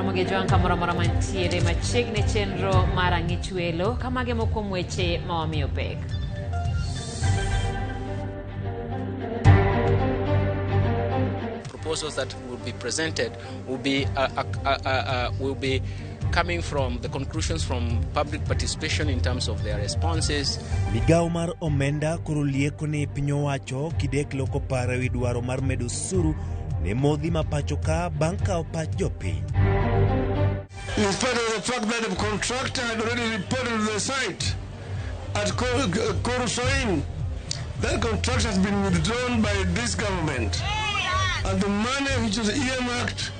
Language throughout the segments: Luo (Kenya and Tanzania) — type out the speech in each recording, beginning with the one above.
Ramogi Ojwang' kamoro amora mantiere machiegni chenro mar Ang'ich Welo kamage moko kuom weche ma wamiyo pek. Proposals that will be presented will be coming from the conclusions from public participation in terms of their responses. Migawo mar omenda koro lieko ni piny owacho kidek loko paro ewi dwaro mar medo osuru ne modhi ma pacho ka bang' kawo pach jopiny. In spite of the fact that the contractor had already reported to the site at Koru-Soin, that contract has been withdrawn by this government. And the money which was earmarked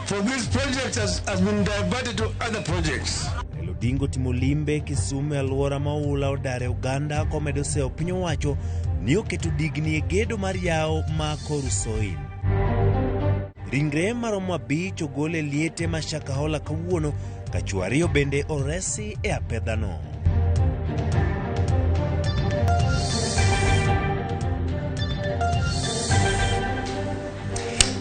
for this project has been diverted to other projects. Raila Odinga otimo limbe Kisumu e alwora ma oula odare oganda komedo seyo piny owacho ni oketo digni e gedo mar yawo ma Koru-Soin. Ringre maromo 5 ogol e liete ma Shakahola kawuono ka chwo 2 bende oresi e apedhano.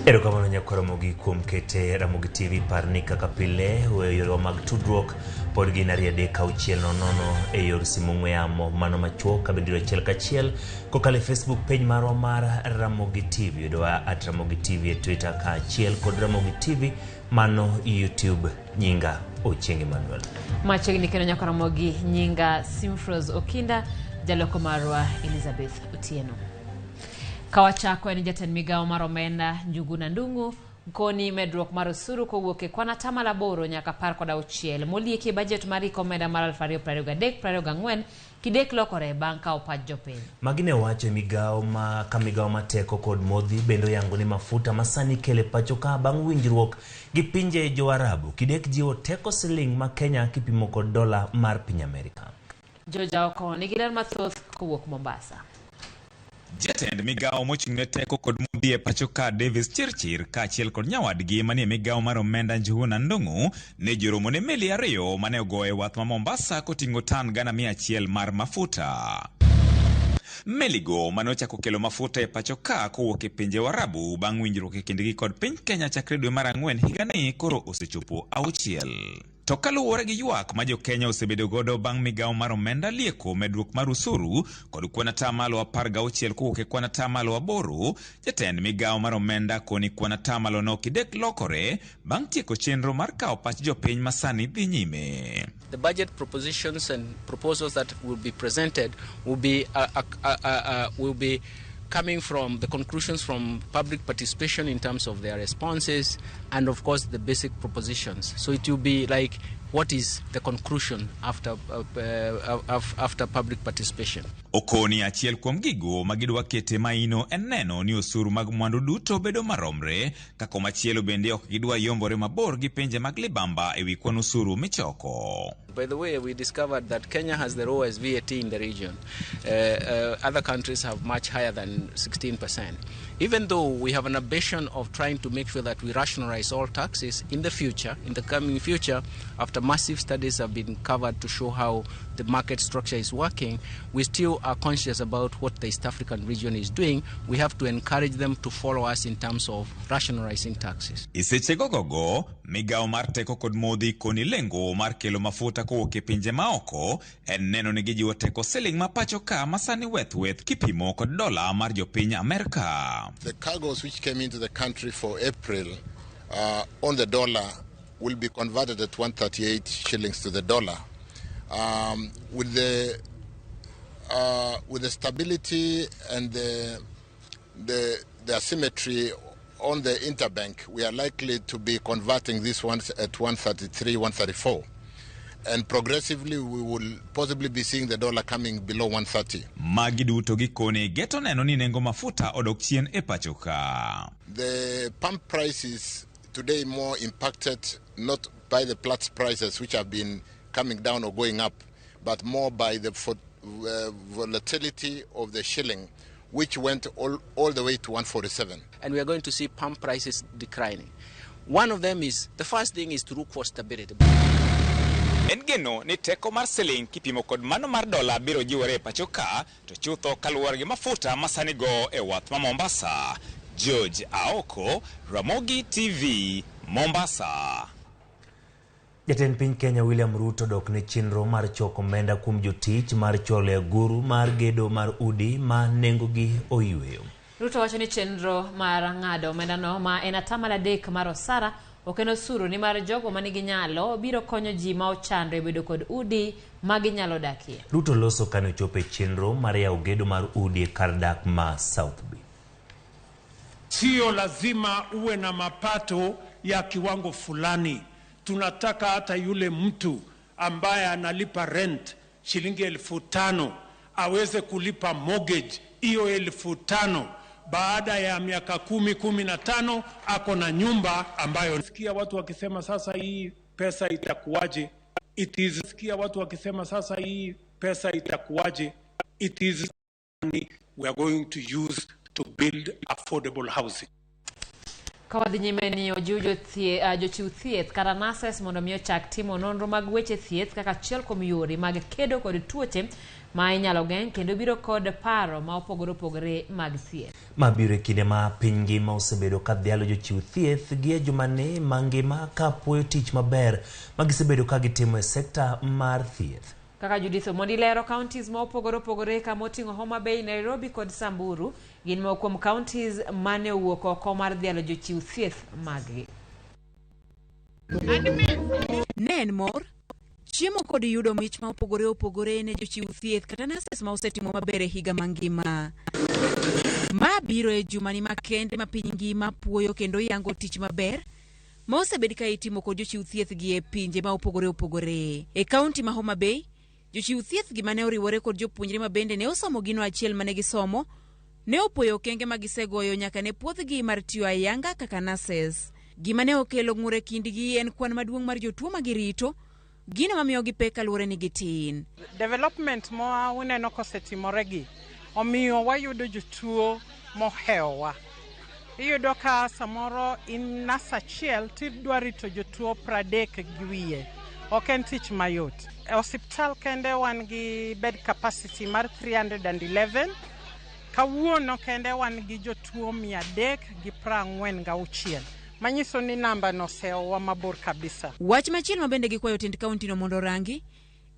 Erokamano nyakwar Ramogi kuom kete Ramogi TV. Par ni kaka pile weyo yorewa mag tudruok pod gin 2 3 6 0 e yor simu ong'we yamo mano machuok kabende 1 kachiel kokalo e Facebook page marwa mar Ramogi TV. Yudowa at Ramogi TV e Twitter kaachiel kod Ramogi TV mano YouTube. Nyinga Ochieng' Emmanuel. Machiegni kendo nyakwar Ramogi, nyinga Simfros Okinda, jaloko marwa Elizabeth Otieno. Kawachako en jatend migawo mar omenda Njuguna Ndung'u koni medruok mar osuru kowuok e kwan 8% nyaka 16 molieki e bajet mar hik omenda mar 2023-2024 kidek lokore bang' kawo pach jopiny. Magi ne owacho e migawo ma ka migawo ma teko kod modhi bende oyango ni mafuta ma sani ikelo e pacho ka bang' winjruok gi pinje jo Arabu kidek jiwo teko siling ma Kenya kipimo kod dola mar piny Amerika. George Aoko nigi ler mathoth kowuok Mombasa. Jatend migawo mochung' ne teko kod modhi e pacho ka Davis Chirchir kaachiel kod nyawadgi manie migawo mar omenda Njuguna Ndung'u ne joromo ne meli 2 mane ogoyo e wath ma Mombasa koting'o tan 100,000 mar mafuta. Meligo mane ochako kelo mafuta e pacho ka kowuok e pinje Waarabu bang' winjruok e kindgi kod piny Kenya chakre dwe mar 4 higani koro osechopo 6. To kaluwore gi ywak ma jo-Kenya osebedo godo bang' migawo mar omenda lieko medruok mar osuru kod kwan 16% kowuok e kwan 8%, jatend migawo mar omenda koni kwan atamalo no kidek lokore bang' tieko chenro mar kawo pach jopiny ma sani dhi nyime. The budget propositions and proposals that will be presented will be coming from the conclusions from public participation in terms of their responses and of course the basic propositions. So it will be like what is the conclusion after public participation. Okoni achiel kuom gigo ma gidwa kete maino en neno ni osuru mag mwandu duto bedo maromre, ka komachielo bende ok gidwa yombore mabor gi pinje mag libamba ewi kwan osuru michoko. By the way, we discovered that Kenya has the lowest VAT in the region. Other countries have much higher than 16%. Even though we have an ambition of trying to make sure that we rationalize all taxes in the future, in the coming future, after massive studies have been covered to show how the market structure is working, we still are conscious about what the East African region is doing. We have to encourage them to follow us in terms of rationalizing taxes. E gogogo, migawo mar teko kod modhi koni lengo mar kelo mafuta kowuok e pinje maoko en neno ni gijiwo teko siling ma pacho ka ma sani weth weth kipimo kod dola mar jopiny Amerka. The cargoes which came into the country for April on the dollar will be converted at 138 shillings to the dollar. With the stability and the asymmetry on the interbank, we are likely to be converting these ones at 133, 134. And progressively we will possibly be seeing the dollar coming below 130. Magi duto gikone geto neno ni nengo mafuta odok chien e pacho ka. The pump price is today more impacted not by the Platts prices, which have been coming down or going up, but more by the volatility of the shilling, which went all the way to 147. And we are going to see pump prices declining. One of them is, the first thing is to look for stability. En geno ni teko mar siling kipimo kod mano mar dola biro jiwore e pacho ka, to chutho kaluwore gi mafuta ma sani go e wath ma Mombasa. George Aoko, Ramogi TV, Mombasa. Jatend piny Kenya William Ruto dok ne chenro mar choko omenda kuom jotich mar chwalo e aguru mar gedo mar udi ma nengogi oyweyo. Ruto wacho ni chenro mar ng'ado omendano ma en 3% mar osara ok en osuru nimar jogo manigi nyalo biro konyo ji ma ochando e bedo kod udi ma ginyalo dakie. Ruto loso kane ochopo e chenro mar yawo gedo mar udi e kar dak ma South B. Sio lazima uwe na mapato ya kiwango fulani. Tunataka hata yule mtu ambaye analipa rent shilingi 5,000 aweze kulipa mortgage hiyo 5,000. Baada ya miaka 10, 15 ako na nyumba ambayo. Sikia watu wakisema sasa hii pesa itakuwaje? It is sikia watu wakisema sasa hii pesa itakuwaje? It is money we are going to use to build affordable housing. Ka wadhi nyime ni ojiw jochiw thieth kata nurses mondo mi ochak timo nonro mag weche thieth kaka achiel kuom yore mag kedo kod tuoche ma inyalo geng' kendo biro kod paro ma opogore opogore mag thieth. Ma biro e kinde ma piny ngima osebedo ka dhialo jochiw thieth gi e jumani mangima ka puoyo tich maber ma gisebedo ka gitimo e sekta mar thieth. Kaka Judith Omondi lero, counties ma opogore opogore kama oting'o Homa Bay, Nairobi kod Samburu gin moko kuom counties mane owuok oko mar dhialo jochiw thieth maggi. Ne en mor, chiemo kod yudo mich ma opogore opogore ne jochiw thieth kata nurses ma osetimo maber e higa mangima. Ma biro e jumani makende ma piny ngima puoyo kendo yango tich maber ma osebed ka itimo kod jochiw thieth gi e pinje ma opogore opogore. E kaunti ma Homa Bay, jochiw thieth gi mane oriwore kod jopuonjre ma bende ne osomo gino achiel mane gisomo, ne opuoyo okenge ma gisegoyo nyaka ne puothgi mar tiyo ayanga kaka nurses. Gima ne okelo ng'ur e kindgi en kwan maduong' mar jotuo ma girito, gino mamiyogi pek kaluwore ni gitin. Development ma uneno kosetimore gi omiyo wayudo jotuo mohewowa. Iyudo ka samoro in nas achiel tidwa rito jotuo 30 gi wiye. Ok en tich mayot. E osiptal kende wan gi bed capacity mar 311. Kawuono kende wan gi jotuo 346. Manyiso ni namba no oseowa mabor kabisa. Wach machielo ma bende gikwayo tend kaunti no mondo orangi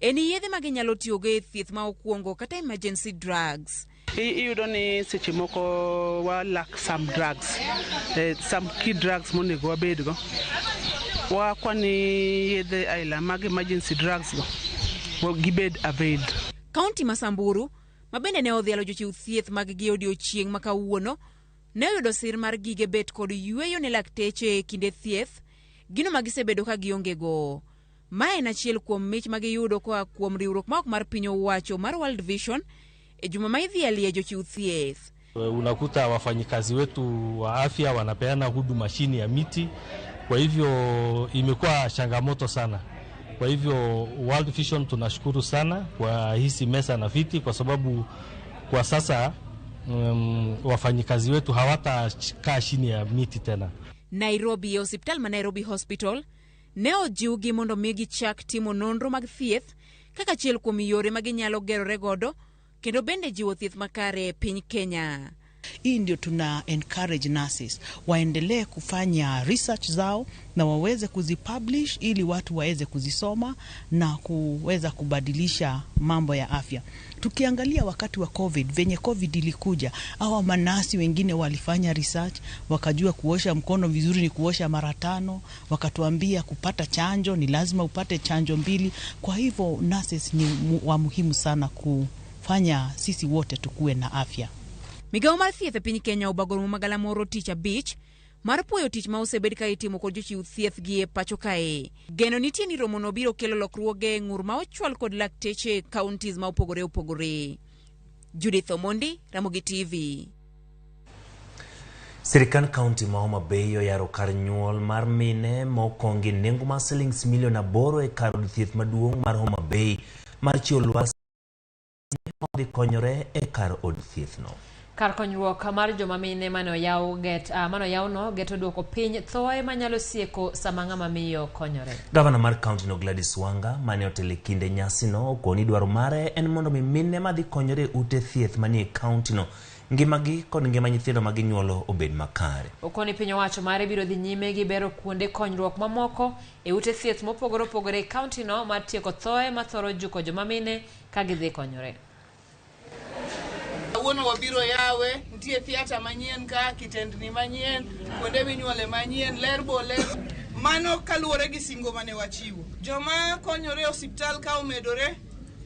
en yedhe ma ginyalo tiyogo e thieth ma okwongo kata emergency drugs. Iyudo ni seche moko wa lack some drugs, some key drugs monego wabedgo. Wakwa ni yedhe aila mag emergency drugs go gibed availed. Kaunti ma Samburu ma bende ne odhialo jochiw thieth mag gi odiochieng' ma kawuono ne oyudo sir mar gige bet kod yweyo ne lakteche e kinde thieth, gino ma gisebedo ka gionge go. Ma en achiel kuom mich ma giyudo koa kuom riwruok ma ok mar piny owacho mar World Vision e juma ma idhialie jochiw thieth. Unakuta wafanyikazi wetu wa afya wanapeana huduma chini ya miti, kwa hivyo imekuwa changamoto sana. Kwa hivyo World Vision tunashukuru sana kwa hizi meza na viti, kwa sababu kwa sasa wafanyikazi wetu hawatakaa chini ya miti tena. Nairobi e osiptal ma Nairobi Hospital ne ojiwgi mondo mi gichak timo nonro mag thieth kaka achiel kuom yore ma ginyalo gerore godo kendo bende jiwo thieth makare e piny Kenya. Hii ndio tuna encourage nurses waendelee kufanya research zao na waweze kuzipublish ili watu waweze kuzisoma na kuweza kubadilisha mambo ya afya. Tukiangalia wakati wa COVID, venye COVID ilikuja, hawa manasi wengine walifanya research, wakajua kuosha mkono vizuri ni kuosha mara 5, wakatuambia kupata chanjo ni lazima upate chanjo 2. Kwa hivyo nurses ni wa muhimu sana kufanya sisi wote tukue na afya. Migawo mar thieth e piny Kenya obago romo magalamoro tich abich mar puoyo tich ma osebed ka itimo kod jochiw thieth gi e pacho kae. Geno nitie ni romono biro kelo lokruoge e ng'ur ma ochwal kod lakteche e counties ma opogore opogore. Judith Omondi, Ramogi TV. Sirikand kaunti ma Homa Bay oyaro kar nyuol mar mine mokongi nengo mar silings milion 8 e kar od thieth maduong' mar Homa Bay mar chiwo lwasi dhi konyore e kar od thieth no. Kar konyruok mar joma mine mane oyaw get mane oyawno geto duoko piny thoe manyalo sieko sama ng'ama miyo konyore. Gavana mar kaunti no Gladys Wanga mane otelo e kinde nyasino okoni dwaro mare en mondo mi mine madhi konyore e ute thieth manie kaunti no ngimagi kod ngima nyithindo ma ginyuolo obed makare. Okoni piny owacho mare biro dhi nyime gi bero kuonde konyruok mamoko e ute thieth mopogore opogore e kaunti no mar tieko thoe mathoro juko joma mine ka gidhi konyore. Kawuono wabiro yawe, nitie theatre manyien ka, kitendni manyien, kuonde minyuole manyien, ler bo ler. Mano kaluwore gi singo mane wachiwo. Joma konyore e osiptal ka omedore,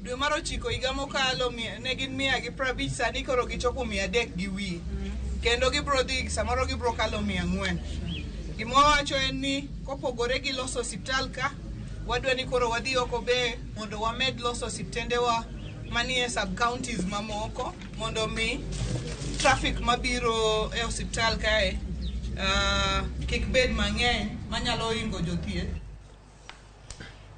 dwe mar ochiko higa mokalo ne gin 150, sani koro gichopo 300 gi wiye. Kendo gibro dhi, samoro gibro kalo 400. Gima wawacho en ni kopogore gi loso osiptal ka, wadwa ni koro wadhi oko be mondo wamed loso osiptendewa manie sub counties mamoko mondo mi traffic mabiro e osiptal kae kik bed mang'eny manyalo hingo jothieth.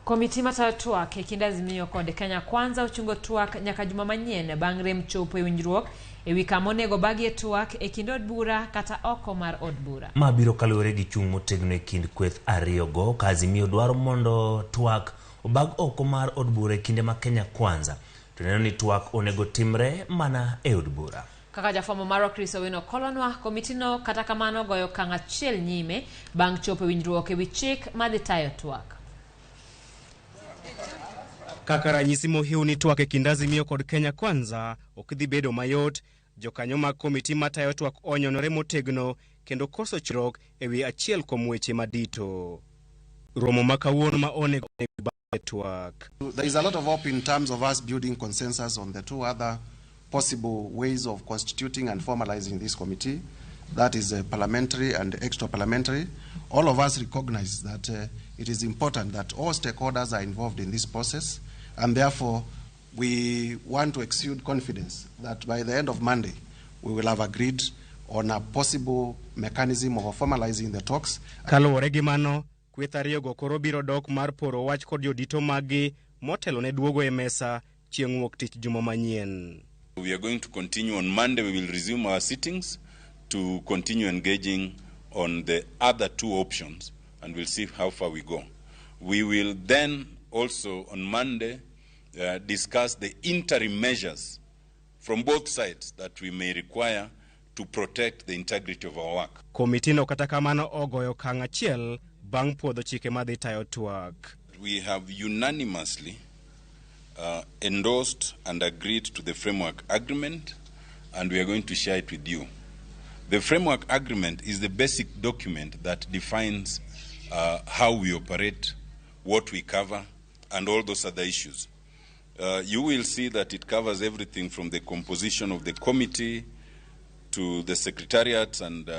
Komiti matayo twak e kind Azimio kod Kenya Kwanza ochungo twak nyaka juma manyien bang' rem chopo e winjruok e wi kama onego bagie twak e kind od bura kata oko mar od bura. Ma biro kaluwore gi chung' motegno e kind kweth ariyogo ka Azimio dwaro mondo twak obag oko mar od bura e kinde ma Kenya Kwanza to neno ni twak onego timre mana e od bura. Kaka jafwambo marwa Chris Owino kolonwa, komitino kata kamano goyo okang' achiel nyime bang' chopo e winjruok e wi chik madhi tayo twak. Kaka ranyisi mohiu ni twak e kind Azimio kod Kenya Kwanza ok dhi bedo mayot, jokanyo mag komiti matayo twak onyonore motegno kendo koso chirok e wi achiel kuom weche madito. Romo ma kawuono ma onego e twak. There is a lot of hope in terms of us building consensus on the two other possible ways of constituting and formalizing this committee, that is parliamentary and extra parliamentary. All of us recognize that it is important that all stakeholders are involved in this process, and therefore we want to exude confidence that by the end of Monday we will have agreed on a possible mechanism of formalizing the talks. Kaluwore gi mano, kweth ariyogo koro biro dok mar poro wach kod jodito maggi motelo ne duogo e mesa chieng' wuok tich juma manyien. We are going to continue on Monday. We will resume our sittings to continue engaging on the other two options, and we'll see how far we go. We will then also on Monday discuss the interim measures from both sides that we may require to protect the integrity of our work. Komitino kata kamano ogoyo okang' achiel bang' puodho chike madhi tayo twak. We have unanimously endorsed and agreed to the framework agreement, and we are going to share it with you. The framework agreement is the basic document that defines how we operate, what we cover, and all those other issues. You will see that it covers everything from the composition of the committee to the secretariat and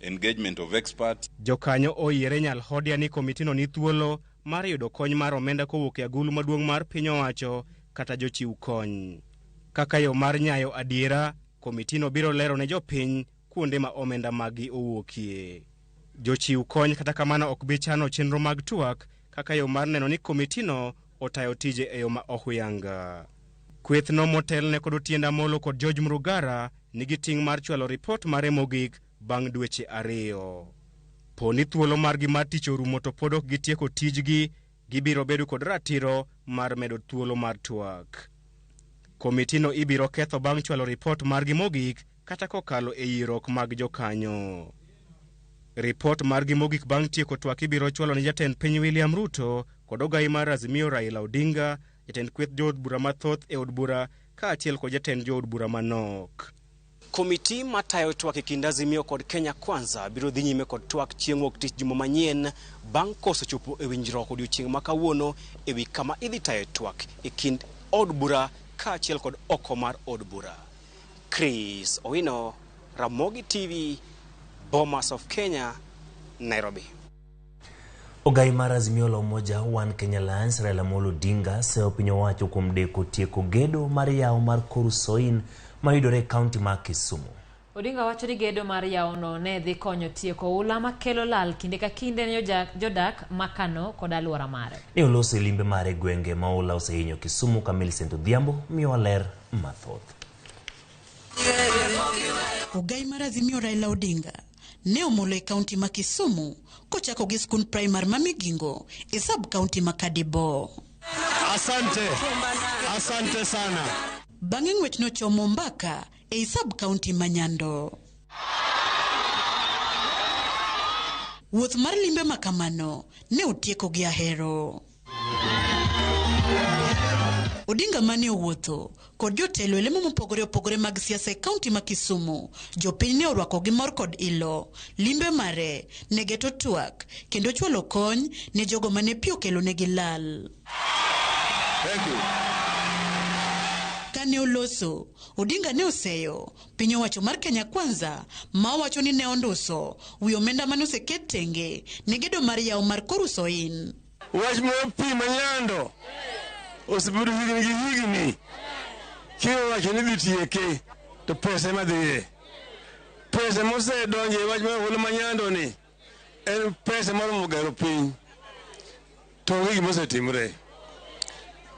engagement of experts. Jokanyo oyiere nyalhodia ni komitino ni thuolo mar yudo kony mar omenda kowuok e agulu maduong' mar piny owacho kata jochiw kony. Kaka yo mar nyayo adiera, komitino biro lero ne jopiny kuonde ma omenda maggi owuokie. Jochiw kony kata kamano ok bi chano chenro mag twak kaka yo mar neno ni komitino otayo tije e yo ma ohuyanga. Kwethno motelne kod Otiende Amollo kod George Mrugara nigi ting' mar chwalo ripot mare mogik bang' dweche 2. Po ni thuolo margi mar tich orumo to pod ok gitieko tijgi, gibiro bedo kod ratiro mar medo thuolo mar twak. Komitino ibiro ketho bang' chwalo ripot margi mogik kata kokalo e yierruok mag jokanyo. Ripot margi mogik bang' tieko twak ibiro chwalo ne jatend piny William Ruto kod ogai mar Azimio Raila Odinga, jatend kweth jood bura mathoth e od bura kaachiel kod jatend jood bura manok. Komiti matayo twak e kind Azimio kod Kenya Kwanza biro dhi nyime kod twak chieng' wuok tich juma manyien bang' koso chopo e winjruok odiochieng' ma kawuono e wi kama idhi tayo twak e kind od bura kaachiel kod oko mar od bura. Chris Owino, Ramogi TV, Bomas of Kenya, Nairobi. Ogai mar Azimio la Umoja One Kenya Alliance Raila Amolo Odinga seyo piny owacho kuom deko tieko gedo mar yawo mar Koru-Soin mayudore e kaunti ma Kisumu. Odinga wacho ni gedo mar yawono ne dhi konyo tieko oula makelo lal kinde ka kinde ne jodak ma Kano kod alwora mare. Ne oloso e limbe mare e gwenge ma oula osehinyo Kisumu ka Millicent Odhiambo miyowa ler mathoth. Ogai mar Azimio Raila Odinga ne omolo e kaunti ma Kisumu kochako gi skund primary ma Migingo e sub kaunti ma Kadibo. Asante, asante sana. Bang'e ng'wech nochomo Mbaka e ei sub county ma Nyando. Wuoth mar limbe ma kamano ne otieko gi ahero. Odinga mane owuotho kod jotelo e lemo mopogore opogore mag siasa e kaunti ma Kisumu, jopiny ne orwako gi mor kod ilo. Limbe mare ne geto twak kendo chwalo kony ne jogo mane pi okelonegi lal. Thank you. Kane oloso, Odinga ne oseyo piny owacho mar Kenya Kwanza ma owacho ni ne onduso wi omenda mane oseket tenge ne gedo mar yawo mar Koru Soin. Wach mar pi ma Nyando osebedo higni gi higni kiwacho ni dhi tieke to pesa ema dhiye. Pesa mosedonjo e wach mar holo ma Nyando ni en pesa moromo gero piny to onge gima osetimre.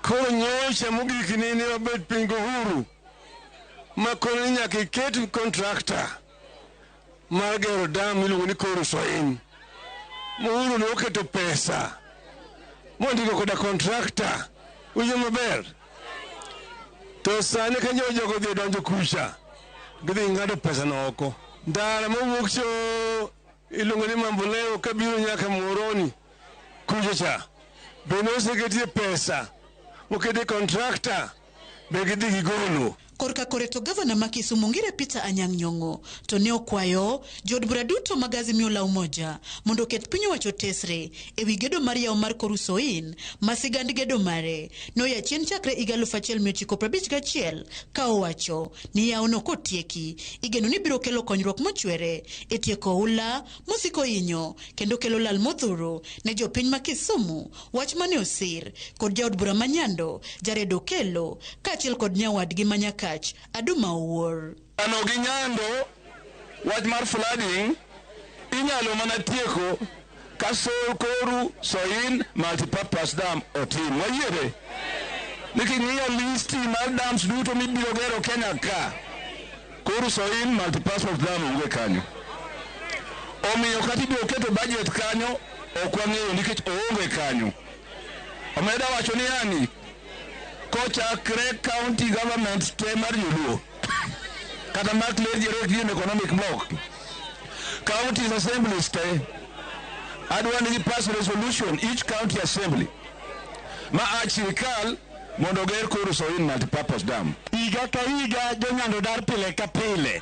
Koro nyocha mogik ni ne wabet piny gohuru ma koro ni nyaka iket contractor mar gero dam miluongo ni Koru Soin. Uhuru ne oketo pesa mondiko koda contractor winjo maber to sani ka jogo odhi odonjo kucha gidhi ng'ado pesa no oko. Ndara mowuok cho iluongo ni Mamboleo kabiro nyaka Muhoroni kucha cha bende oseketie pesa moketie contractor be gidhi gigolo. Korka kore to gavana ma Kisumu Ngire Peter Anyang' Nyong'o to ne okwayo jood bura duto mag Azimio la Umoja mondo oket piny owacho tesre e wi gedo mar yawo mar Koru Soin ma sigand gedo mare noya chien chakre higa 1951 ka owacho ni yawono kotieki igeno ni biro kelo konyruok mochwere e tieko oula mosiko hinyo kendo kelo lal modhuro ne jopiny ma Kisumu, wach mane osir kod jaod bura ma Nyando Jared Okello kaachiel kod nyawadgi ma Nyakach Aduma Owuor. Ano gi Nyando wach mar flooding inyalo mana tieko ka Koru Soin multipurpose dam otim. Wayiere ni king'iyo listi mar dams duto mibiro gero Kenya ka, Koru Soin multipurpose dam onge kanyo. Omiyo kata ibiro keto budget kanyo ok wang'eyo nikech oonge kanyo. Omeda wacho ni yani kochakre county government te mar joluo kata mar clergy Region Economic Bloc, counties assemblies te adwa ni pass resolution each county assembly ma a sirikal mondo oger Koru Soin multipurpose dam. Higa ka higa jonyando dar pile ka pile.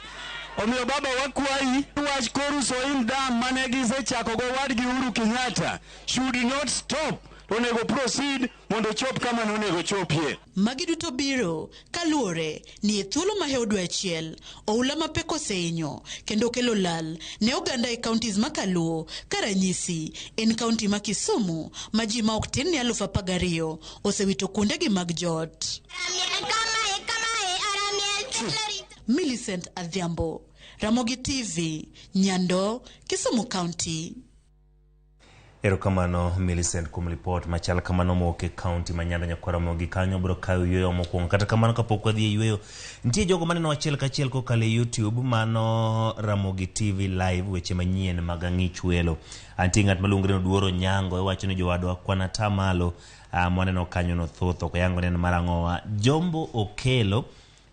Omiyo baba wakwayi wach Koru Soin dam mane gisechako go wadgi Uhuru Kenyatta should not stop. Onego proceed mondo chop kama nonego chopie. Magi duto biro kaluwore ni e thuolo mahewo dwe achiel oula mapek osehinyo kendo kelo lal ne oganda e counties ma Kaluo ka ranyisi en kaunti ma Kisumu ma ji ma ok tin ne 12,000 osewito kuondegi mag jot. Millicent Adhiambo, Ramogi TV, Nyando, Kisumu County. Erokamano Millicent kuom ripot machal kamano mowuok e kaunti ma Nyando nyakwar Ramogi kanyo biro kawo yueyo mokwongo. Kata kamano kapok wadhi e yueyo, nitie jogo maneno achiel kachiel kokalo e YouTube mano Ramogi TV live weche manyien mag ang'ich welo. Antie ng'at maluongore ni Oduoro Nyango iwacho ni jowadwa kwan ata malo mwaneno kanyo no thoth ok oyango ni en mar ang'owa. Jombo Okelo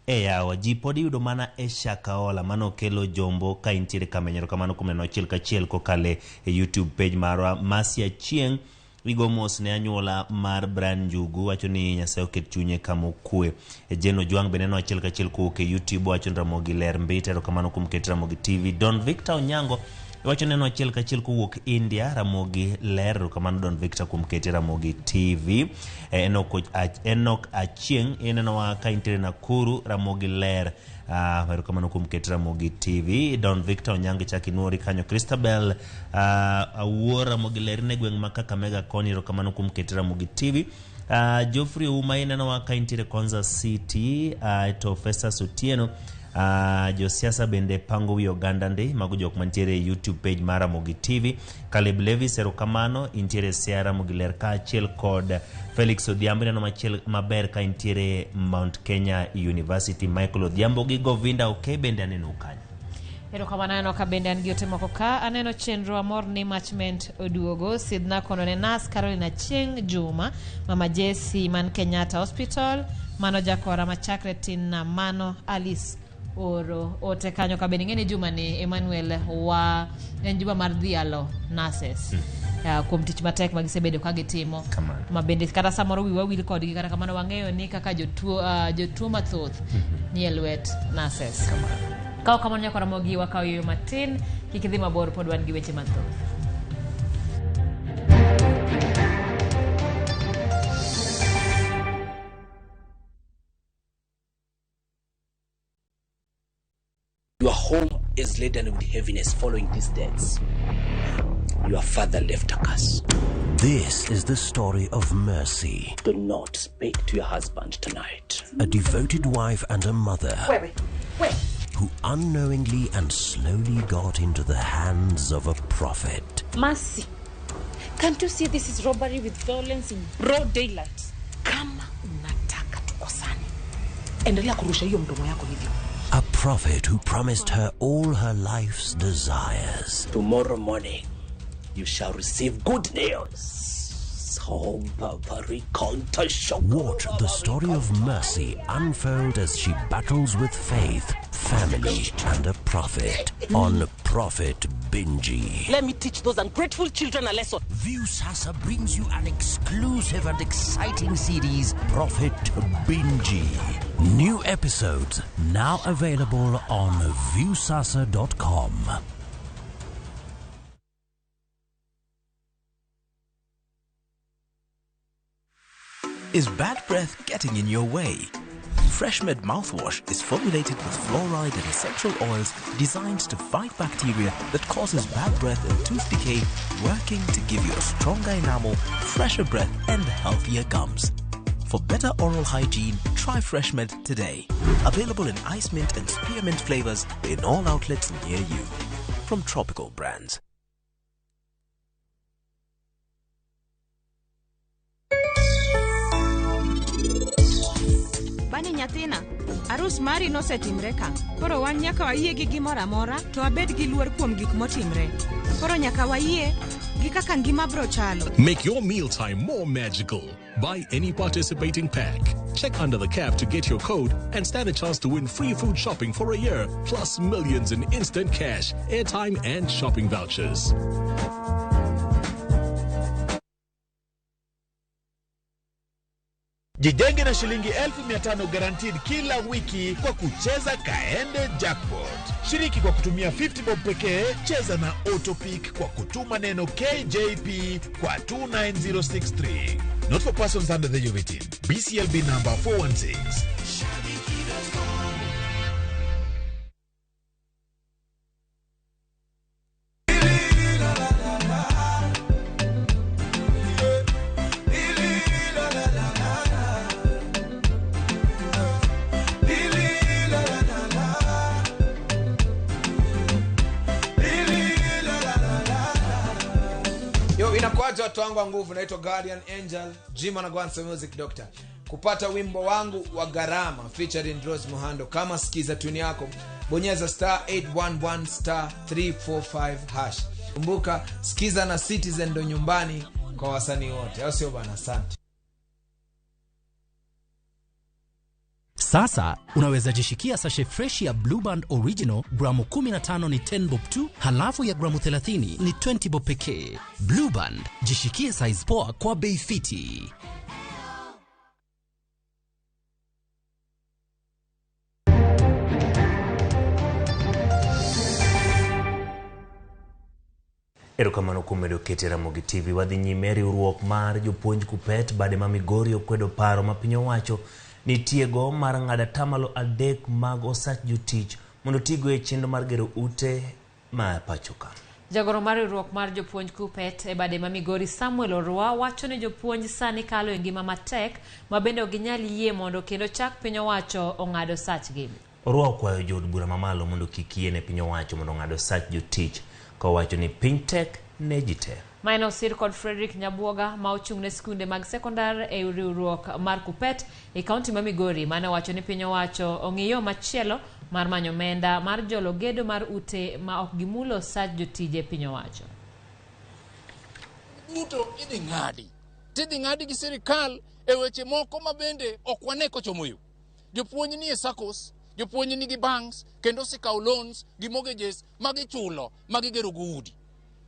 e yawa ji pod iyudo mana e Shakahola mano Okelo Jombo ka intiere Kamenyo. Erokamano kuom neno achiel kachiel kokalo e YouTube page marwa. Masi Achieng' igo mos ne anyuola mar Brian Njugu wacho ni Nyasaye oket chunye kama okwe. Jane Ojwang' be neno achiel kachiel kowuok e YouTube wacho ni Ramogi ler mbita. Erokamano kuom ket Ramogi TV. Don Victor Onyango wacho neno achiel kachiel kowuok India Ramogi ler. Erokamano Don Victor kuom kete Ramogi TV. Enoch Achieng' inenowa ka intiere Nakuru Ramogi ler. Erokamano kuom ket Ramogi TV. Don Victor Onyango chak inuori kanyo. Christabel Awuor Ramogi ler ne gweng' ma Kakamega koni. Erokamano kuom ket Ramogi TV. Geoffrey Ouma inenowa ka intiere Konza City. To Festus Otieno josiasa bende pango wi oganda ndi mago jok mantiere e YouTube page mar Ramogi TV. Caleb Levis erokamano intiere Siaya Ramogi ler kaachiel kod Felix Odhiambo ineno machiel maber ka intiere Mount Kenya University. Michael Odhiambo gi Govinda Okey bende aneno kanyo. Erokamano aneno ka bende an gi ote moko ka aneno chenro amor ni machment oduogo sidhna kono ne nas Caroline Achieng' Juma mama Jesse man Kenyatta Hospital mano jakora machakre tin na mano Alice oro ote kanyo ka bende ing'e ni juma ni Emmanuel wa en juma mar dhialo nurses kuom tich matek ma gisebedo ka gitimo ma bende kata samoro wiwa wil kodgi kata kamano wang'eyo ni kaka jotuo mathoth ni e lwet nurses. Kaw kamano nyaka Ramogi wakaw yueyo matin kik idhi mabor pod wan gi weche mathoth. Your home is laden with heaviness following these deaths. Your father left a curse. This is the story of Mercy. Do not speak to your husband tonight. A devoted wife and a mother. Wait. Who unknowingly and slowly got into the hands of a prophet. Mercy, can't you see this is robbery with violence in broad daylight? Kama unataka tukosane, endelea kurusha hiyo mdomo yako hivyo. A prophet who promised her all her life's desires. Tomorrow morning, you shall receive good news. Watch the story of Mercy unfold as she battles with faith, family, and a prophet on Prophet Binji. Let me teach those ungrateful children a lesson. Viusasa brings you an exclusive and exciting series, Prophet Binji. New episodes now available on Viusasa.com. Is bad breath getting in your way? FreshMed mouthwash is formulated with fluoride and essential oils designed to fight bacteria that causes bad breath and tooth decay, working to give you a stronger enamel, fresher breath, and healthier gums. For better oral hygiene, try FreshMed today. Available in ice mint and spearmint flavors in all outlets near you. From Tropical Brands. Bani nyathina, arus mari nosetimre ka. Koro wan nyaka wayie gi gimoro amora to wabed gi luor kuom gik motimre. Koro nyaka wayie gi kaka ngima bro chalo. Make your mealtime more magical. Buy any participating pack. Check under the cap to get your code and stand a chance to win free food shopping for a year, plus millions in instant cash, airtime, and shopping vouchers. Jijenge na shilingi 1500 guaranteed kila wiki kwa kucheza Kaende Jackpot. Shiriki kwa kutumia 50 bob pekee, cheza na Autopick kwa kutuma neno KJP kwa 29063. Not for persons under the age of 18. BCLB number 416. Watu wangu wa nguvu, naitwa Guardian Angel Jim Anagwanso Music Doctor. Kupata wimbo wangu wa gharama featuring Rose Muhando, kama sikiza tune yako, bonyeza *811 *345#. Kumbuka sikiza na Citizen ndo nyumbani kwa wasanii wote, au sio bana? Asante. Sasa unaweza jishikia sachet fresh ya Blue Band Original gramu 15 ni 10 bob tu, halafu ya gramu 30 ni 20 bob pekee. Blue Band, jishikie size poa kwa bei fiti. Erokamano kuom medo kete Ramogi TV. Wadhi nyime. Riwruok mar jopuonj Kupet bade ma Migori okwedo paro ma piny owacho nitiego mar ng'ado atamalo 3 mag osach jotich mondo tigo e chenro mar gero ute ma pacho ka. Jagoro mar riwruok mar jopuonj Kupet e bade ma Migori Samuel Orwa wacho ni jopuonj sani kalo e ngima matek ma bende ok ginyal yie mondo kendo chak piny owacho ong'ado sachgi. Orwa okwayo jood bura mamalo mondo kik yiene piny owacho mondo ong'ado sach jotich, kowacho ni piny tek ne ji te. Maen osir kod Frederick Nyabuoga ma ochung' ne skunde mag sekondar e riwruok mar Kupet e kaunti ma Migori, mane owacho ni piny owacho ong'iyo machielo mar manyo omenda mar jolo gedo mar ute ma ok gimulo sach jotije piny owacho. Duto idhi ng'adi, tidhi ng'adi gi sirikal e weche moko ma bende ok wane kochomo yo. Jopuonj nie SACCOS, Jopuonj nigi banks kendo osekawo loans gi mortgages ma gichulo ma gigero go udi.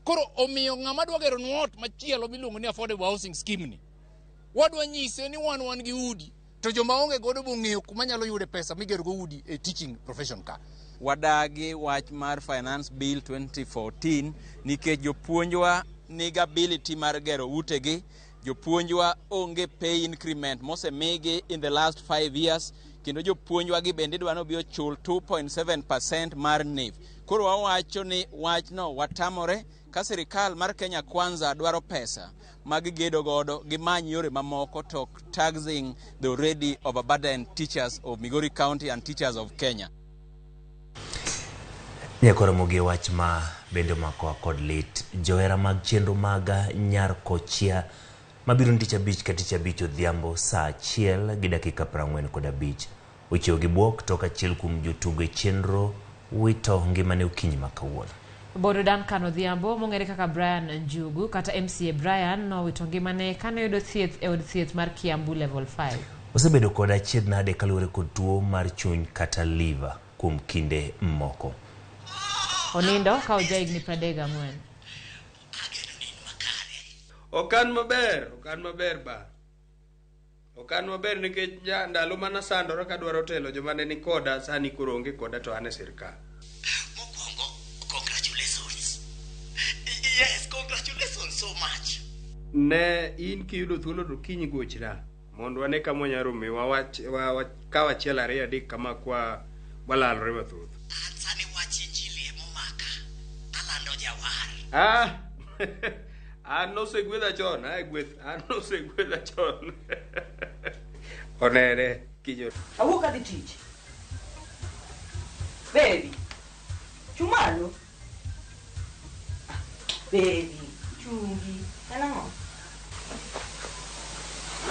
Koro omiyo ng'ama dwa geronwa ot machielo miluongo ni affordable housing scheme ni, wadwa nyise ni wan wan gi udi to joma onge godo bong'eyo kuma nyalo yude pesa migero go udi e teaching profession ka. Wadagi wach mar Finance Bill 2014 nikech jopuonjwa nigi ability mar gero utegi, jopuonjwa onge pay increment mosemigi in the last 5 years, kendo jopuonjwa gi bende idwa ni obi ochul 2.7% mar NIF. Koro wawacho ni wachno watamore. Ka sirikal mar Kenya Kwanza dwaro pesa ma gigedo godo, gimany yore mamoko to ok taxing the already overburdened teachers of Migori County and teachers of Kenya. Nyakoro mogi wach ma bende omakowa kod lit. Johera mag chenro mag Nyar Kochia mabiro ni tich abich ka tich abich odhiambo saa 1:45 ochiewo gi bwok tok achiel kuom jotugo e chenro wito ngimane okinyi ma kawuono. Bodo Duncan Odhiambo mong'ere kaka Brian Njugu kata MCA Brian nowito ngimane kane oyudo thieth e od thieth mar Kiambu Level 5. Osebedo kod achiedh nade kaluwore kod tuo mar chuny kata liver kuom kinde moko. Onindo ka ojahigni 34. Ok an maber, ok an maber ba. Ok an maber nikech ja ndalo mana sandora kadwaro telo joma ne ni koda sani koro onge koda to an e sirkal. Congratulations. Yes, congratulations so much. Ne in kiyudo thuolo to kiny gochna mondo wane kama wanyalo rome wawach kaw achiel ariyo adek kama kwa walalore mathoth. An sani wach injili emomaka. Alando jawar. Ah, an nosegwedha chon, ae gweth, an nosegwedha chon. Onere kinyo. Awuok adhi tich. Baby. Chung malo. Baby, chungi. En ang'o?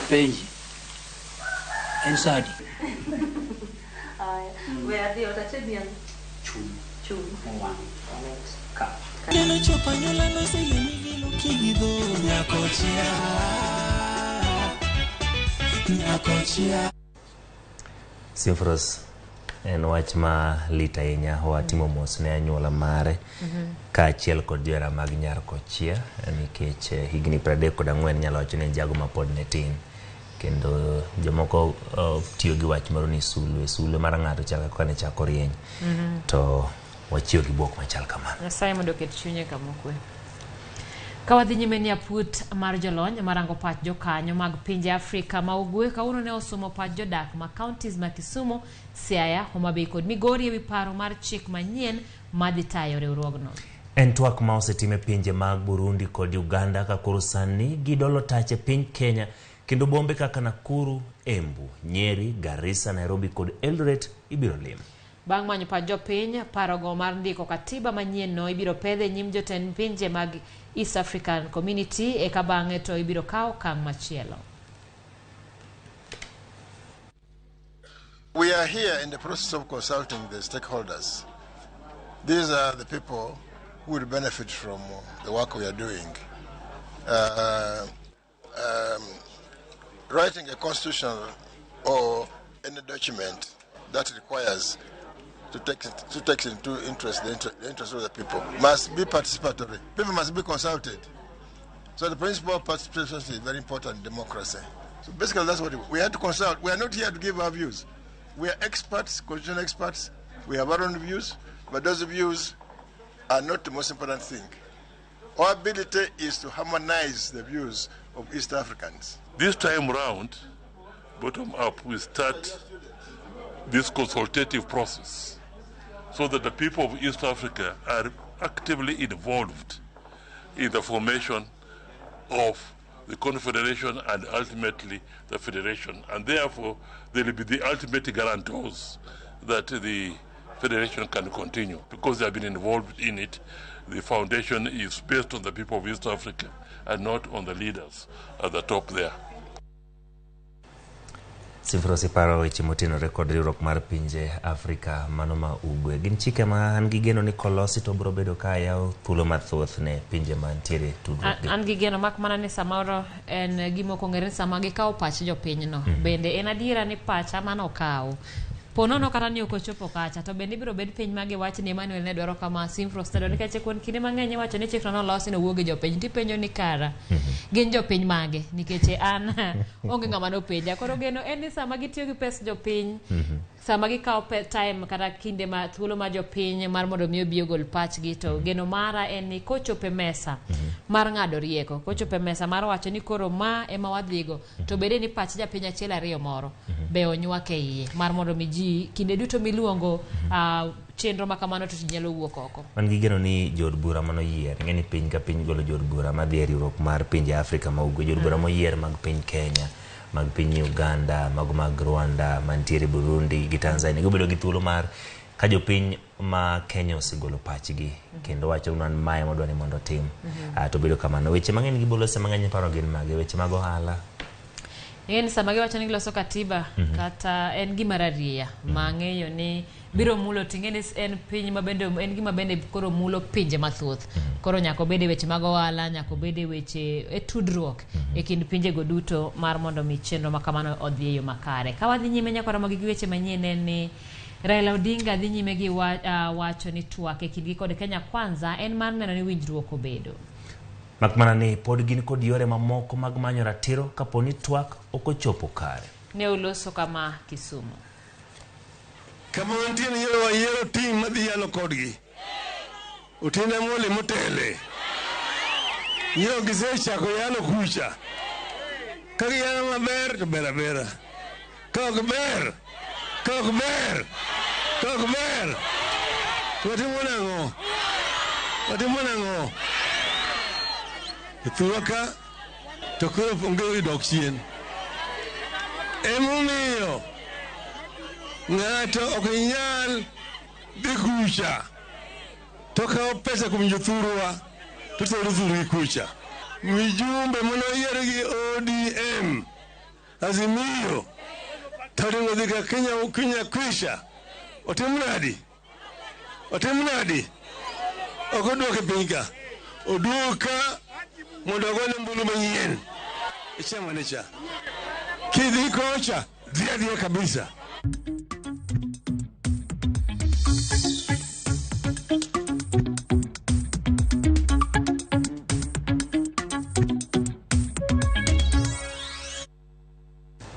Penji. En sa adi? Aya, we adhi ot atedni ang'o? Chuny. Chuny. Mowang'. Ka. Neno chopo anyuola noseyienigi kidho nyakochia. Nyakochia. Simfros en wach ma lit ahinya watimo mos ne anyuola mare kaachiel kod johera mag Nyar Kochia nikech higni 34 nyalo wacho ni en jago ma pod ne tin kendo jomoko tiyo gi wach moro ni sulwe sulwe mar ng'ato chal kaka ne chako rieny to wachiwo gi bwok machal kamano. Nyasaye mondo oket chunye kama okwe. Ka wadhi nyime ni aput mar jolony marango pach jokanyo mag pinje Afrika ma ugwe kawuono ne osomo pach jodak ma counties ma Kisumu, Siaya, Homa Bay kod Migori ewi paro mar chik manyien madhi tayo riwruogno. En twak ma osetim e pinje mag Burundi kod Uganda ka koro sani gidolo tach e piny Kenya kendo bombe kaka Nakuru, Embu, Nyeri, Garissa, Nairobi kod Eldoret ibiro lim. Bang' manyo pach jopiny, parogo mar ndiko katiba manyien no ibiro pedhe e nyim jotend pinje mag East African Community eka bang'e to ibiro kaw okang' machielo. We are here in the process of consulting the stakeholders. These are the people who will benefit from the work we are doing. Writing a constitution or any document that requires to take into interest the interest of the people must be participatory. People must be consulted. So the principle of participation is very important in democracy. So basically that's what we had to consult. We are not here to give our views. We are experts, constitutional experts. We have our own views, but those views are not the most important thing. Our ability is to harmonize the views of East Africans. This time round, bottom up, we start this consultative process so that the people of East Africa are actively involved in the formation of the Confederation and ultimately the Federation. And therefore, they will be the ultimate guarantors that the Federation can continue because they have been involved in it. The foundation is based on the people of East Africa and not on the leaders at the top there. Simfros iparo weche motenore kod riwruok mar pinje Afrika mano ma ugwe. Gin chike ma an gi geno ni kolosi to biro bedo ka yawo thuolo mathoth ne pinje mantiere tudruok gi. An gi geno mak mana ni samoro en gima ok ong'ere ni sama gikawo pach jopinyno. Bende en adiera ni pacha mano okaw Ponono kata ni ok ochopo kacha to bende ibiro bed piny ma giwach ni Emmanuel ne dwaro kama, Simfros ne dwaro, nikech kuom kinde mang'eny iwacho ni chikno nolosi nowuog gi jopiny, tipenjo ni kara gin jopiny mage, nikech an onge ng'ama nopenja. Koro geno en ni sama gitiyo gi pes jopiny, sama gikawo time kata kinde ma thuolo ma jopiny mar mondo mi obi ogol pachgi, to geno mara en ni kochopo e mesa mar ng'ado rieko, kochopo e mesa mar wacho ni koro ma ema wadhigo, to bede ni pach japiny achiel ariyo moro be onywak e iye mar mondo mi ji kinde duto miluongo chenro ma kamano to ji nyalo wuok oko. Wan gi geno ni jood bura manoyier, ing'e ni piny ka piny golo jood bura madhi e riwruok mar pinje Afrika ma Ugwe, jood bura moyier mag piny Kenya, mag piny Uganda, mago mag Rwanda, mantiere Burundi gi Tanzania, gibedo gi thuolo mar ka jopiny ma Kenya osegolo pachgi kendo wacho ni wan mae wadwa ni mondo otim, to bedo kamano. Weche mang'eny gibolo se mang'eny paro gin mage, weche mag ohala. Ing'e ni sama giwacho ni giloso katiba, kata en gima rarieya ma ang'eyo ni biro mulo, ting'e ni en piny ma bende en gima bende koro mulo pinje mathoth. Koro nyaka obed e weche mag ohala, nyaka obed e weche e tudruok e kind pinjego duto mar mondo mi chenro ma kamano odhi e yo makare. Ka wadhi nyime nyaka romo gi weche manyien en ni Raila Odinga dhi nyime gi wacho ni twak e kindgi kod Kenya Kwanza en mar neno ni winjruok obedo. Mak mana ni pod gin kod yore mamoko mag manyo ratiro kapo ni twak ok ochopo kare. Ne oloso kama Kisumu. Kama wantie ni yiero wayiero tim madhi yalo kodgi. Otiende Amolo motele. Nyiro gisechako yalo kucha. Ka giyalo maber to ber abera. Ka ok ber, ka ok ber, ka ok ber, to watimo nang'o? Watimo nang'o? E thurwa ka to koro onge dok chien. Emomiyo ng'ato ok nyal dhi kucha to kawo pesa kuom jothurwa to tero thurgi kucha. Mijumbe manoyier gi ODM Azimio to ringo dhi ka Kenya, Kenya kwisha. Otim nadi? Otim nadi? Ok oduoke piny ka. Oduogo ka mondo ogone ombulu manyien e chama ne cha. Kidhi kocha, dhi adhiya kabisa.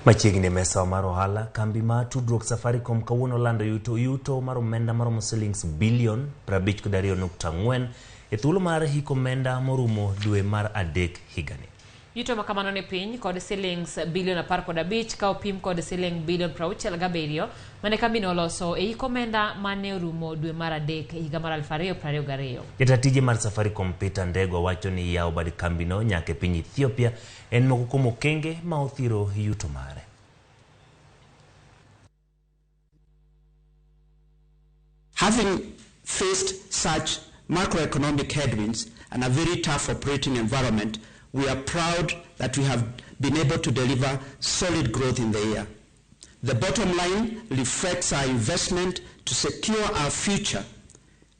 Machiegni e mesa mar ohala, kambi mar tudruok Safaricom kawuono olando yuto mar omenda maromo silings bilion 52.4 e thuolo mar hik omenda morumo dwe mar adek higani. Yuto ma kamano ni piny kod silings bilion 15 ka opim kod siling bilion 67 mane kambino oloso e hik omenda mane orumo dwe mar adek higa mar 2022. Jata tije mar Safaricom Peter Ndegwa wacho ni yawo bad kambino nyaka e piny Ethiopia en moko kuom okenge ma othiro yuto mare. Having faced such macroeconomic headwinds and a very tough operating environment, we are proud that we have been able to deliver solid growth in the year. The bottom line reflects our investment to secure our future,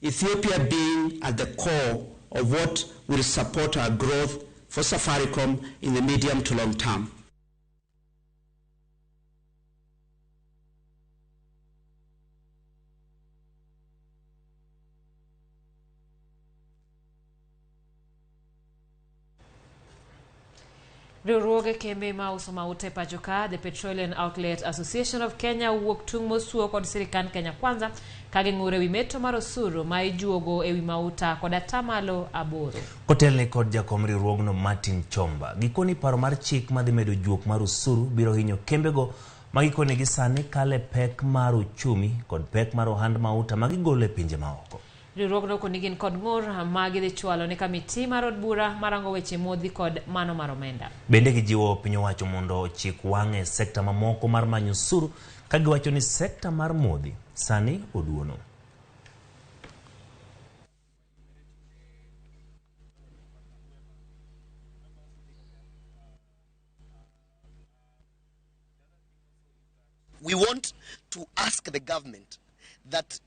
Ethiopia being at the core of what will support our growth for Safaricom in the medium to long term. Riwruoge kembe ma uso mauta e pacho ka, The Petroleum Outlet Association of Kenya, owuok tung' mosuo kod sirikand Kenya Kwanza ka ging'ur ewi meto mar osuru ma ijuogo ewi mauta kod atamalo 8. Kotelne kod jakom riwruogno Martin Chomba, gikoni paro mar chik madhi medo juok mar osuru biro hinyo kembego ma gikone gi sani kale pek mar uchumi kod pek mar ohand mauta ma gigolo e pinje maoko. Riwruogno koni gin kod ng'ur ma gidhi chwalo ne kamiti mar od bura marango weche modhi kod mano mar omenda. Bende gijiwo piny owacho mondo ochik wang'e e sekta mamoko mar manyo osuru ka giwacho ni sekta mar modhi sani oduono. We want to ask the government that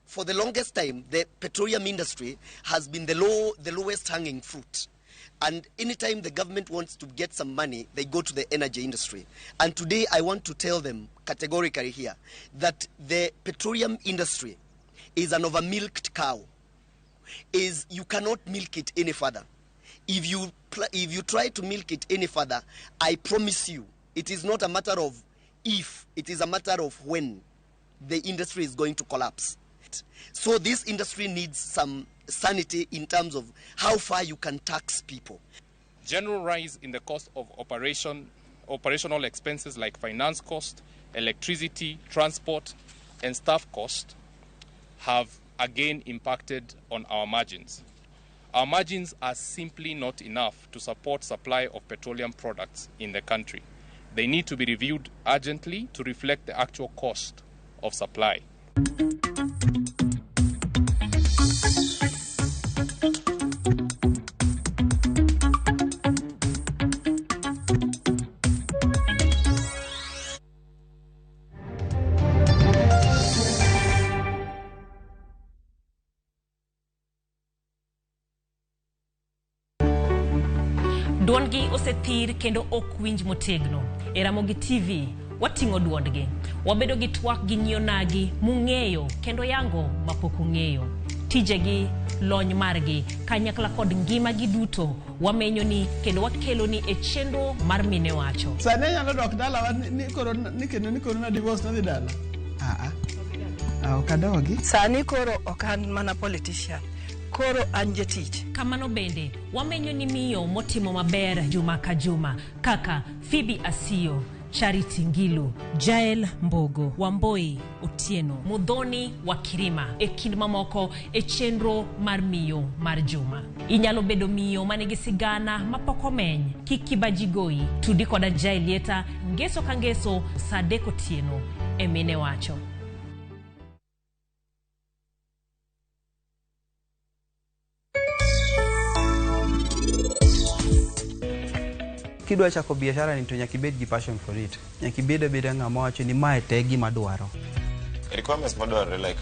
for the longest time, the petroleum industry has been the lowest hanging fruit. And anytime the government wants to get some money, they go to the energy industry. And today I want to tell them categorically here that the petroleum industry is an over-milked cow. Is you cannot milk it any further. If you try to milk it any further, I promise you, it is not a matter of if, it is a matter of when the industry is going to collapse. So this industry needs some sanity in terms of how far you can tax people. General rise in the cost of operational expenses like finance cost, electricity, transport, and staff cost have again impacted on our margins. Our margins are simply not enough to support supply of petroleum products in the country. They need to be reviewed urgently to reflect the actual cost of supply. Duondgi osethir kendo ok winj motegno. E Ramogi TV wating'o duondgi. Wabedo gi twak gi nyionagi mung'eyo kendo yango mapok ung'eyo. Tijegi, lony margi, kanyakla kod ngimagi duto wamenyoni kendo wakeloni e chenro mar Mine Wacho. Sani anyalo dok dalawa ni kendo ni koro na divorce nadhi dala. Ok adogi. Sani koro ok an mana politician. Koro an jatich. Kamano bende wamenyo ni miyo motimo maber juma ka juma kaka Phoebe Asiyo, Charity Ngilu, Jael Mbogo, Wamboi Otieno, Muthoni wa Kirima e kind mamoko e chenro mar miyo mar juma. Inyalo bedo miyo manigi sigana mapok omeny, kik kibaji goyi, tudi koda Jael Yeta ngeso ka ngeso saa 3 otieno e Mine Wacho. Kidwa chako biashara ni to nyaka ibed gi passion for it. Nyaka ibed abeda ng'ama wacho ni mae te gima dwaro. Requirements madwarore like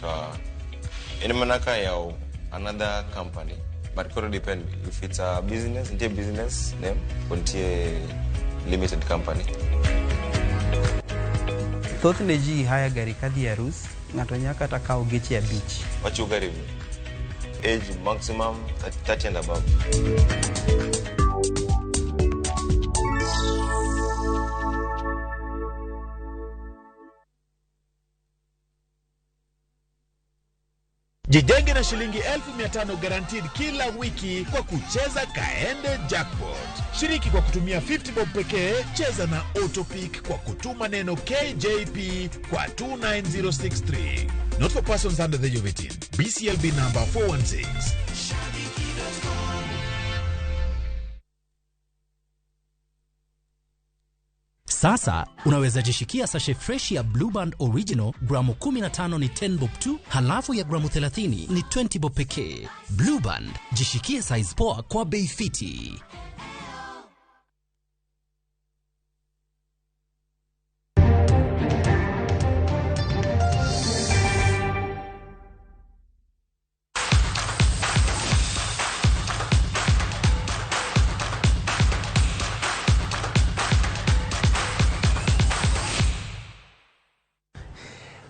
en mana ka yawo another company, but koro depend if it's a business, nitie business name, nitie limited company. Thothne ji haya gari kadhi e arus, ng'ato nyaka kata kawo geche 5. Wachiwo gari age maximum 30 and above. Jijenge na shilingi 500,000 guaranteed kila wiki kwa kucheza Kaende Jackpot. Shiriki kwa kutumia 50 bob pekee, cheza na Autopick kwa kutuma neno KJP kwa 29063. Not for persons under the age of 18. BCLB number 416. Sasa unaweza jishikia sachet fresh ya Blueband Original gramu 15 ni 10 bob tu, halafu ya gramu 30 ni 20 bob pekee. Blueband, jishikie size poa kwa bei fiti.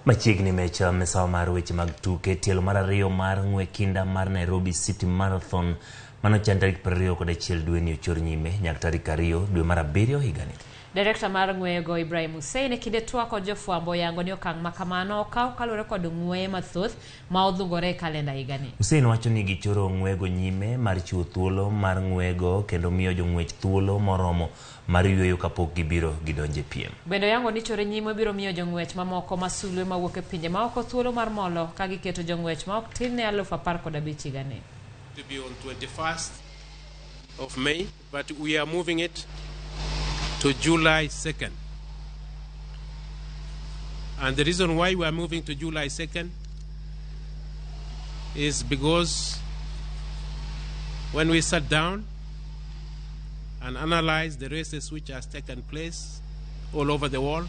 Machiegni mecha misawa mar weche mag tuke tielo mar ariyo mar ng'we kinda mar Nairobi City Marathon manochan tarik 21 dweni ochor nyime nyaka tarik 2 dwe mar 7 higani. Direkta mar ng'weyego Ibrahim Hussein e kinde twak kod jofwambo yango ni okang' makamano okaw kaluwore kod ng'weye mathoth ma odhungore e kalenda higani. Hussein wacho ni gichoro ng'wego nyime mar chiwo thuolo mar ng'wego kendo miyo jong'wech thuolo moromo mar yweyo kapok gibiro gidonje piem. Bende oyango ni chore nyime biro miyo jong'wech mamoko masulwe mawuok e pinje maoko thuolo mar molo ka giketo jong'wech ma ok tin ne 15,000 higani. To be on 21st of May, but we are moving it to July 2nd. And the reason why we are moving to July 2nd is because when we sat down and analyzed the races which has taken place all over the world,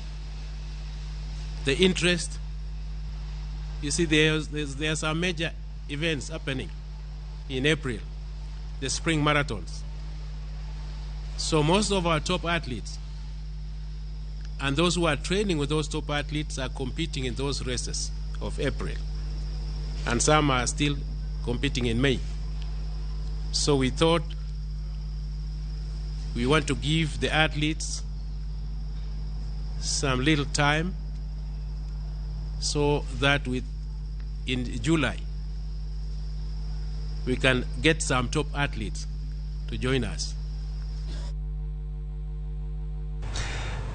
the interest, you see, there's some major events happening in April, the spring marathons. So most of our top athletes and those who are training with those top athletes are competing in those races of April. And some are still competing in May. So we thought we want to give the athletes some little time so that in July we can get some top athletes to join us.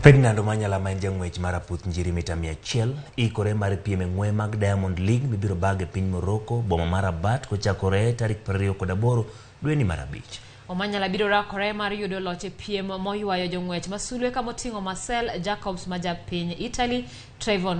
Ferdinand Omanyala ma en jang'wech mar aputh njiri mita 100 ikore mar piem e ng'we mag Diamond League mibiro bag e piny Morocco boma mar Rabat kochakore tarik 28 dweni mar 5. Omanyala biro rakore mar yudo loch e piem moywayo jong'wech masulwe kamoting'o Marcel Jacobs ma ja piny Italy, Trayvon